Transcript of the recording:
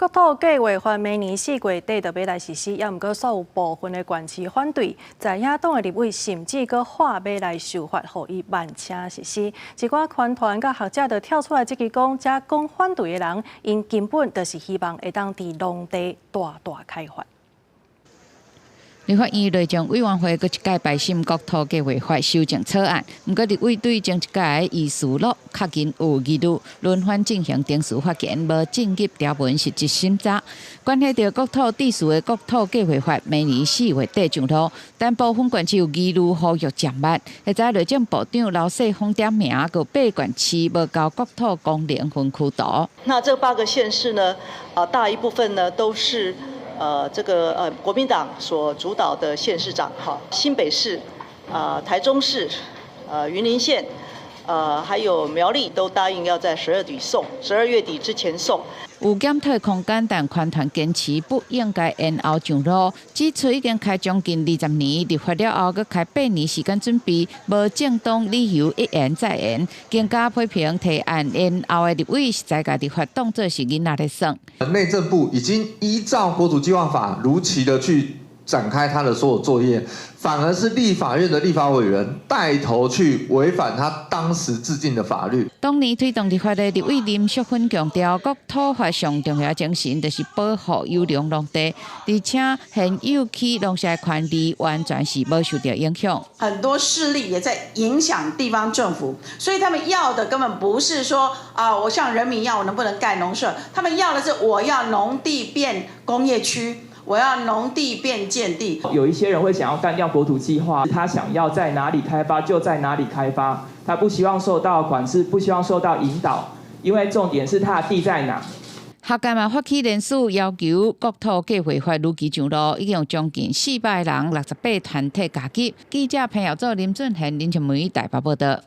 國土計劃法明年4月底就欲來實施，猶毋過煞有部分的縣市反對，在野黨的立委甚至閣喊欲來修法，予伊慢車實施。一寡團體佮學者就跳出來質疑講，遮講反對的人，𪜶根本就是希望會當佇農地大大開發。立法院內政委員會閣一擺排審國土計劃法修正草案，毋過立委對前一屆的議事錄確認有疑慮，輪番進行程序發言，無進入條文實質審查。關係著國土秩序的國土計劃法，明年4月底上路，但部分縣市有疑慮，呼籲暫慢。現在內政部長劉世鋒點名，閣八縣市無交國土功能分區圖。那這八個縣市呢？啊，大一部分呢都是這個國民黨所主導的縣市長，哈，新北市、啊，台中市、雲林縣、還有苗栗都答應要在12底送，12月底之前送。有檢討空間，但環團堅持不應該延後上路。指出已經開將近20年，立法了後閣開8年時間準備，無正當理由一延再延。更加批評提案延後的立委，實在共立法當作是囡仔咧耍。內政部已經依照國土計劃法如期的去展開他的所有作業，反而是立法院的立法委員帶頭去違反他當時制定的法律。當年推動立法的立委林淑芬強調，國土法上重要精神就是保護優良農地，而且現有區農舍權利完全是無受著影響。很多勢力也在影響地方政府，所以他們要的根本不是說啊，我向人民要我能不能蓋農舍，他們要的是我要農地變工業區。我要農地變建地。有一些人會想要幹掉國土計劃，他想要在哪裡開發就在哪裡開發，他不希望受到管制，不希望受到引導，因為重點是他的地在哪。學界嘛發起聯署要求國土計劃法如期上路，已經有將近400人、68團體加入。記者彭耀祖、林俊賢、林靜梅台北報導。